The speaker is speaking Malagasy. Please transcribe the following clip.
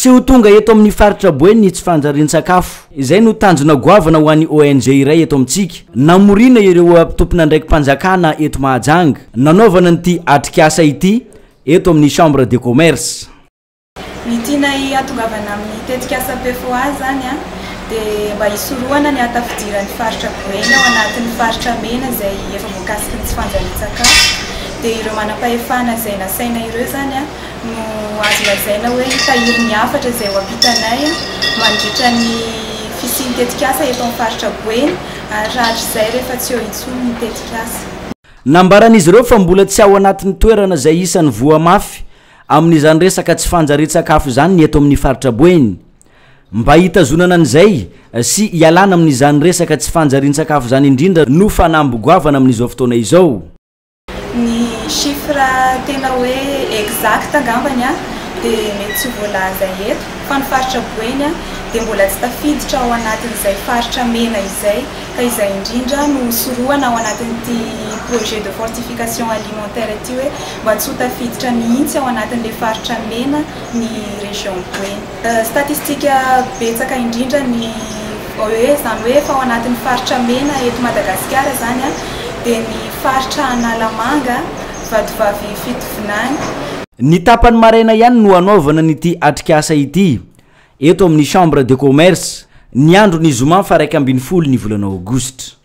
Tsy ho tonga eto amin'ny faritra Boeny ny tsy fanjarian-tsakafo. Izay no tanjona goavana ho an'ny ONG iray eto amintsika, namoriana ireo tompon'andraiki-panjakana eto Mahajanga, nanaovana an'ity atrikasa ity eto amin'ny Chambre de Commerce. Ny tianay hatongavana amin'ny tetikasa PFOA izany dia mba hisorohana ny hahatafidiran'ny faritra Boeny ao anatin'ny faritra mena izay efa voakasiky ny tsy fanjarian-tsakafo. Dia ireo manam-pahefana izay nasaina ireo izany no azo lazaina hoe hitahiry ny hafatra izay ho ampitanay mandritra ny fisian'ny tetikasa eto amin'ny faritra Boeny ary rahatrizay rehefa tsy eo intsony ny tetikasa. Nambaran'izy ireo fa mbola tsy ao anatin'ny toerana izay isan'ny voa mafy amin'izany resaka tsy fanjarian-tsakafo izany ny eto amin'ny faritra Boeny. Mba hitazonana an'izay sy hialana amin'izany resaka tsy fanjarian-tsakafo izany indrindra no fanamby goavana amin'izao fotoana izao. Ny chiffre tena hoe exact angambany dia mety tsy ho voalaza eto fa ny faritra Boeny dia mbola tsy tafiditra ao anatin'izay faritra mena izay ka izay indrindra no hosorohana ao anatin'ity projet de fortification alimentaire ity hoe mba tsy ho tafiditra mihitsy ao anatin'ilay faritra mena ny région Boeny. Statistique betsaka indrindra ny hoe izany hoe efa ao anatin'ny faritra mena eto Madagasikara izany dia ny faritra Analamanga, Vatovavy Fitovinany. Ny tapany maraina ihany no hanaovana an'ity atrikasa ity eto amin'ny Chambre de Commerce, ny andron'ny zoma faha 11 ny volana aogositra.